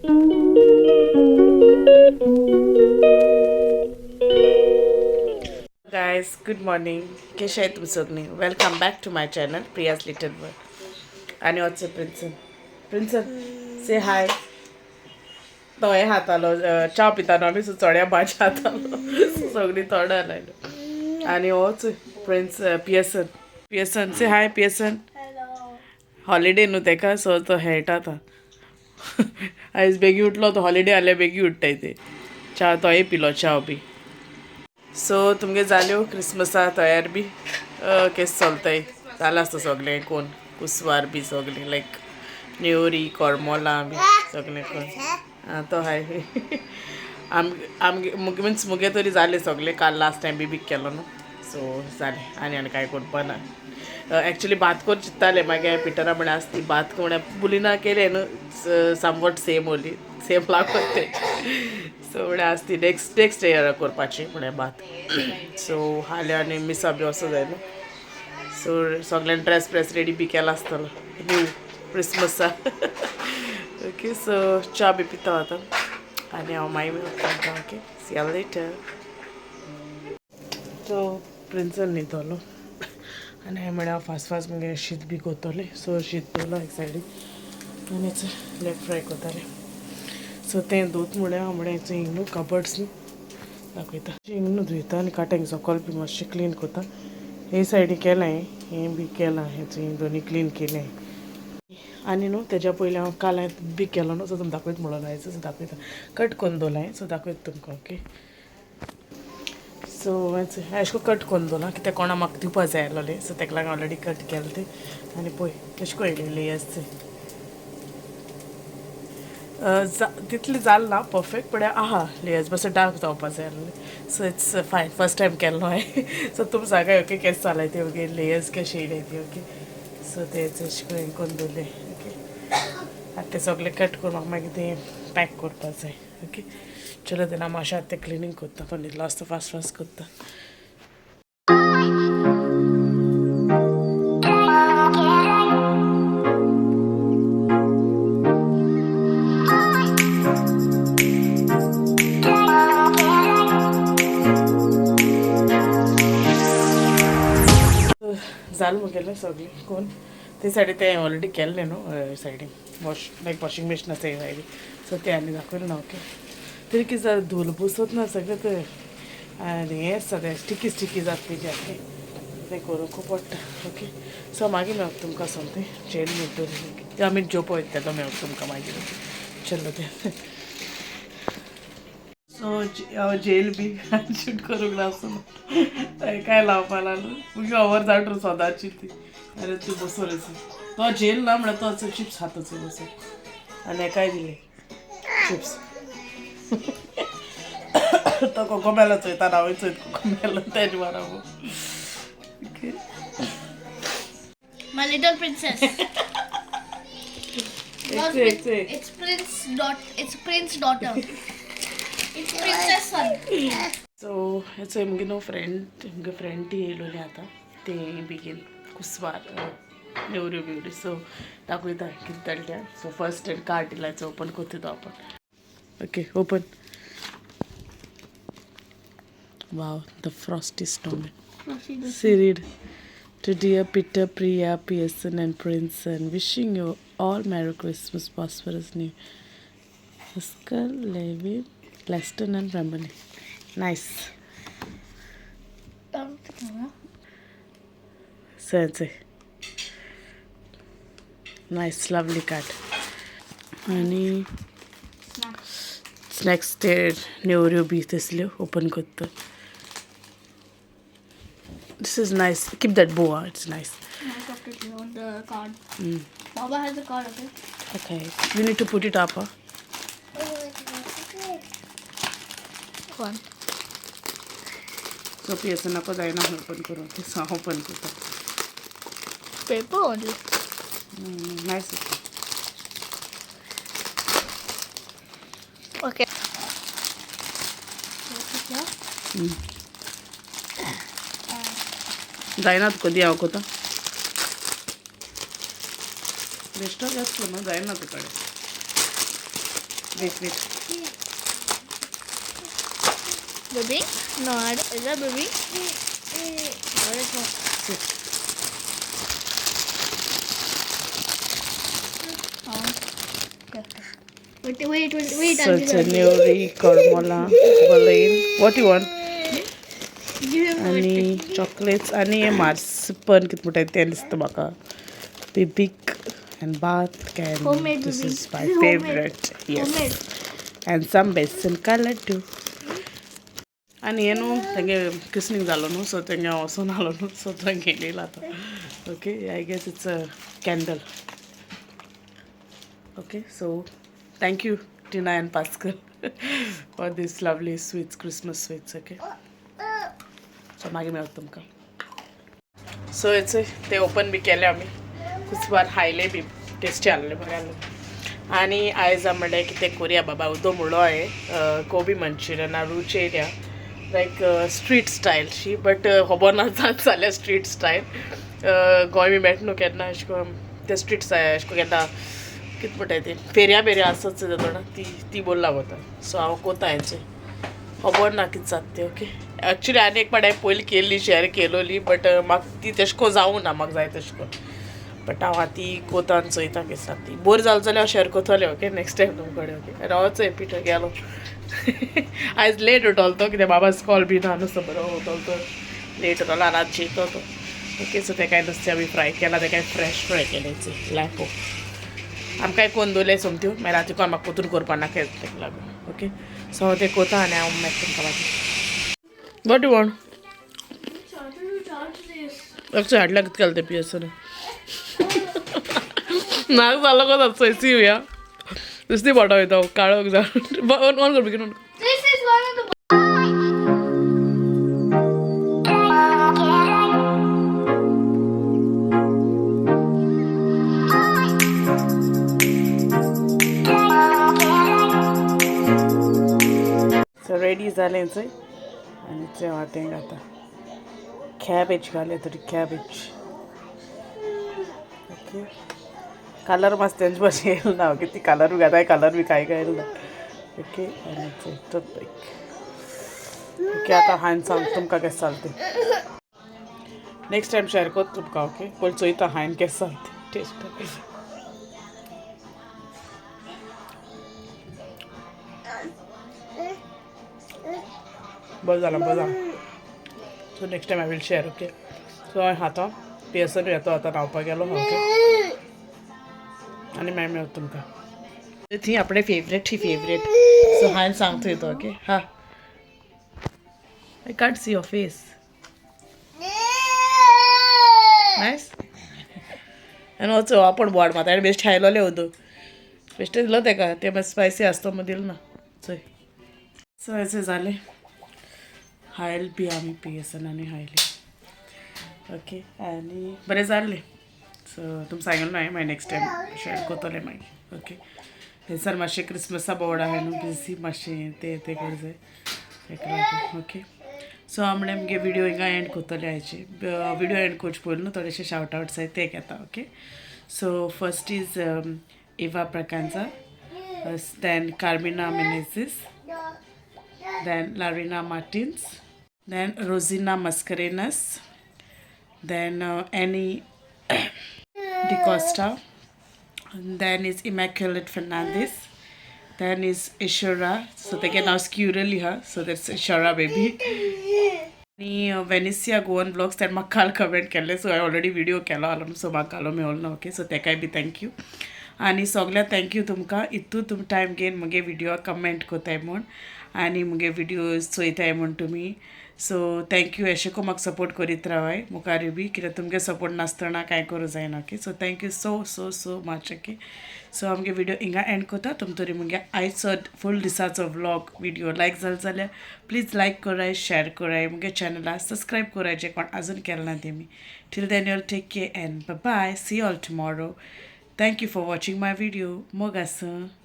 Guys, good morning. कशे आहाय तुमी सगळीं? Welcome back to my channel, Priya's little world. आनी वचो प्रिन्सन, प्रिन्सन से हाय. तो हें खातालो, च्या पितालो आमी. सो चोड्या भाजी खातालो, सगळीं तोंडा लायलो. आनी होच प्रिन्स पियसन. पियसन से हाय. पियसन, हॉलिडे न्हू तेका, सो तो खेळटा आतां. आयज बेगी उठलो तो, हॉलिडे आसल्यार बेगी उठ्ठाय ते. च्या तोय पिलो, च्या बी. सो तुमगे जाल्यो क्रिसमसा तयार बी? केस चलताय? जालां आसता सगळें कोण कुसवार बी सगळें, लायक नेवरी करमलां बी सगळें कोण. आं, तो हाय. आम आमगे मुगे मिन्स मुगे तरी जालें सगळें. काल लास्ट टायम बी बीक केलो न्हू, सो जालें. आनी आनी कांय करपा ना. एक्चुली भात कर चिंत्तालें, मागीर हांवें पिटरा म्हळ्यार आस ती भात म्हळ्यार बुलिना केलें न्हू, समवट सेम उरली, सेम लागत तें. सो म्हळ्यार आस ती नेक्स्ट नेक्स्ट इयर करपाची म्हळ्यार भात. सो हाल्यां आनी मिसा बी वचो जाय न्हू. सो सगळ्यान ड्रेस ब्रेस रेडी बी केला आसतलो न्यू क्रिसमसा. ओके, सो च्या बी पिता आतां आनी हांव मागीर तुमकां. Okay, see you later. So प्रिन्सन न्हिदलो आनी हांवें म्हळ्यार हांव फास्ट फास्ट मुगे शीत बी कोत्तोलें. सो शीत दवरलां एक सायडीक आनी लेग फ्राय कोत्तालें. सो तें धुत म्हळ्यार हांव म्हळ्यार हिंग न्हू कबर्ड्स न्हू दाखयता. हिंग न्हू धुयता आनी काट्यांक सकल बी मातशें क्लीन करता. हे सायडी केलां, हें बी केलां, हें दोनी क्लीन केलें. आनी न्हू तेज्या पयलीं हांव काल हांवें बी केलो न्हू, सो तुमकां दाखयत म्हणून आयज. सो दाखयता, कट करून दवरलां हांवें, सो दाखयता तुमकां. ओके, सो हांवें अशें कट करून दवरलां कित्याक कोणा म्हाका दिवपा जाय आसलोलें, सो तेका लागून ऑलरेडी कट केलें तें. आनी पळय कशें कळ्ळें लेयर्स ते तितलें जालें ना परफेक्ट, पण आहा लेयर्स, मातसो डार्क जावपा जाय आसलें. So it's fine, first time केल्लो हांवें. सो तुमी सांगाय, ओके, केशें जालाय तें. ओके, लेयर्स कशें येयले ती. ओके, सो तें अशें करून करून दवरलें. ओके, आतां तें सगळें कट करून म्हाका मागीर तें पॅक करपा जाय. ओके, चलो तेन्ना मातशें आतां तें क्लिनींग करता. तो न्हिदलो आसता, फास्ट फास्ट करता. जालें मुगेलें सगळें कोण. ते सायडी तें ऑलरेडी केल्लें न्हू सायडीन वॉश, लायक वॉशिंग मशीन आसा सायडी, सो तें आनी दाखयलें ना. ओके, तरी कितें जालें, धूल बसत ना सगळें तें आनी हें आसता तें स्टिकी स्टिकी जाता तेजें आनी तें करूंक पडटा. ओके, सो मागीर मेळप तुमकां सोमतें जेल म्हणटरी आमी जेवपा वयता तेन्ना मेळप तुमकां मागीर. चलो तें. सो हांव जेल बी शूट करूंक नासलो, काय लावपा लागलो मुगे ओवर जाण सदांची ती. अरे तूं बसोर तो जेल ना म्हळ्यार तो चिप्स खाताचो बसोर आनी हेकाय दिले चिप्स. तो कोकोमेलो चोयता, हांवूय चोयत कोकोमेलो तेजे बराबर. Okay. My little princess. Not It's It's prince dot. It's prince daughter. It's princess son. So हेचो मुगे न्हू फ्रेंड, मुगे फ्रेंड ती येयलोली आतां, ते बेगीन कुसवार नेवऱ्यो बिवऱ्यो. सो दाखयता कितें जालें तें. सो फर्स्ट कार्ड दिलायचो, ओपन करता तो आपण. Okay, open. Wow, the frosty snowman. See, to dear Peter, Priya, Pearson and Princeton, wishing you all Merry Christmas, prosperous New Oscar, Levin, Leston and family. Nice. So nice, lovely card. आणि snacks ते नेवऱ्यो बी तसल्यो open करता. This is nice. Keep that bow. It's nice. I kept it on the card. Baba has the card, okay? Okay. You need to put it up. Huh? One. So पियेस नाका जायना open करून ते, so हांव open करता. Paper only. Nice. Okay. जायना तुका दी, हांव कोता. बेश्टो जाता न्हू, जायना तुकडे. Wait wait. Baby? No, I don't, is that baby? No, it's not. Oh. Yeah. Wait, wait, wait, wait. So I'll it's give a him. Nuri, Kormola, Berlin. What you want? Give him आनी chocolates आनी हे मार्सिपन कितें म्हणटाय तें दिसता म्हाका. Bibik and bath can. Homemade this bibik. Is my This is homemade. Favourite. Yes. Homemade. And some besan का लड्डू. आनी हे न्हू तेंगे क्रिसनीक जालो न्हू, सो तेंगे वचोन आलो न्हू, सो तेंगे येयला आतां. Okay, I guess it's a candle. Okay, so thank you Tina and Pascal for this lovely sweets, Christmas sweets. Okay, so मागीर मेळत तुमकां. सो it's ते ओपन बी केले आमी, कुसबार हायले बी टेस्टी आहले बरें. आनी आयज म्हणलें कितें करुया बाबा, उदो म्हणलो हांवें कोबी मंचुरियन रुच येयल्या लायक स्ट्रीट स्टायल शी, बट खबर ना जात जाल्यार स्ट्रीट स्टायल गोंय बी मेळटा न्हू केन्ना अशें करून ते स्ट्रीट स्टायल अशें करून केन्ना कितें म्हणटाय ती फेरया बेरया आसत जाता ती ती बोल लागता. सो हांव कोता हेंचे खबर ना कितें जाता तें. ओके, एक्चुली आनी एक पाट हांवें पयलीं केल्ली शेअर केलोली, बट म्हाका ती तेशें कोन्न जावूं ना म्हाका जाय तेशें कोन्न, बट हांव आतां ती कोता आनी चोयता कितें जाता ती. बोर जालें जाल्यार हांव शेअर कोतलें. ओके, नेक्स्ट टायम तुम कडेन. ओके, आनी हांव चोय पिठो गेलो. आयज लेट उठोलो तो, कित्याक बाबाच कॉल बी ना न्हू, सो बरो उठोलो तो लेट उठोलो आनी आज जेयतो तो. ओके, सो तेकाय नुस्तें आमी फ्राय केलां, तेकाय फ्रेश फ्राय केलें लायपो. आमकांय कोन्न दवरलें सोमत्यो, मागीर आतां कोण म्हाका पोतून करपा नाका तेका लागून. ओके, सो हांव तें कोता आनी हांव मागीर तुमकां मागीर. What you want? लक्ष हाडल्या कितें केलें तें पियेसन नाक जालो को जाता सी या दुसरी बोटा वयता काळोख जावन ऑन कर बेगीन. This is one of the so ready जालें चोय आनी चोय हांव तें घाता कॅबेज घाले थोडी कॅबेज. ओके, कलर मातसो तेंचे भाशेन येयलो ना. ओके, ती कलर बी घाताय, कलर बी कांय कांय येयलो ना. ओके, आनी चोय टूथपीक. ओके, आतां हांवें सांग तुमकां केशें जालें तें. नेक्स्ट टायम शेअर कोत तुमकां. ओके, पयलीं चोयता हांवें केशें जालें तें टेस्ट. बरें जालां, बरें जालां. So next time I will share. Okay, so हांवें खाता पियसन येतो आतां न्हांवपाक गेलो. ओके, आनी मागीर मेळत तुमकां. थी आपणे फेवरेट ही फेवरेट. सो हांवें सांगता येतो. ओके, हा, I can't see your face. Nice. आनी वचो आपूण बोड मात हांवें बेश्ट खायलोलें उदक बेश्टें दिलो तेका, तें मातशें स्पायसी आसता म्हूण दिलें ना. चोय, सो अशें जालें हायल बी आमी पियेसन आनी हायली. ओके, आनी बरें जाल्लें. सो तुमकां सांगलें न्हू हांवें मागीर नेक्स्ट टायम शेअर कोतोलें मागीर. ओके, थंयसर मातशें क्रिसमसा बोर्ड आहा न्हू बिजी मातशें तें तें कर जाय तेका लागून. ओके, सो हांव म्हणलें मुगे विडियो हिंगा एंड कोत्तोलें आयची. विडियो एंड करचे पयलीं न्हू थोडेशे शावट आवट्स आहाय ते घेता. Okay, so first is Eva Braganza, then Carmina Menezes, then Larina Martins, then Rosina Mascarenhas, then Annie DeCosta, and then is Immaculate Fernandez, then is Ishara, so they get now Squirrel ha, so that's Ishara baby. आनी वेनिसिया Goan blogs ताणें म्हाका काल comment केल्ले, so हांवें already video केलो आलो, so म्हाका घालो मेळलो ना. ओके, सो तेकाय बी thank you. आनी सगळ्यांक thank you तुमकां इतू तुमी टायम घेवन मुगे विडियो कमेंट कोताय म्हूण आनी मुगे विडियोज चोयताय म्हूण तुमी. सो thank you, अशें को म्हाका सपोर्ट करीत रावाय मुखारूय बी, कित्याक तुमगे सपोर्ट नासतना कांय करूं जायना. Okay, so thank you so so so much. Okay, so आमगे विडियो हिंगा एंड करता. तुम तरी मुगे आयचो फूल दिसाचो व्लॉग विडियो लायक जालो जाल्यार प्लीज लायक कराय, शेअर कराय, मुगे चॅनलाक सबस्क्रायब कराय जे कोण अजून केलें ना तेमी. Till then you all take care and bye. See all tomorrow. Thank you for watching my video. मोग आसूं.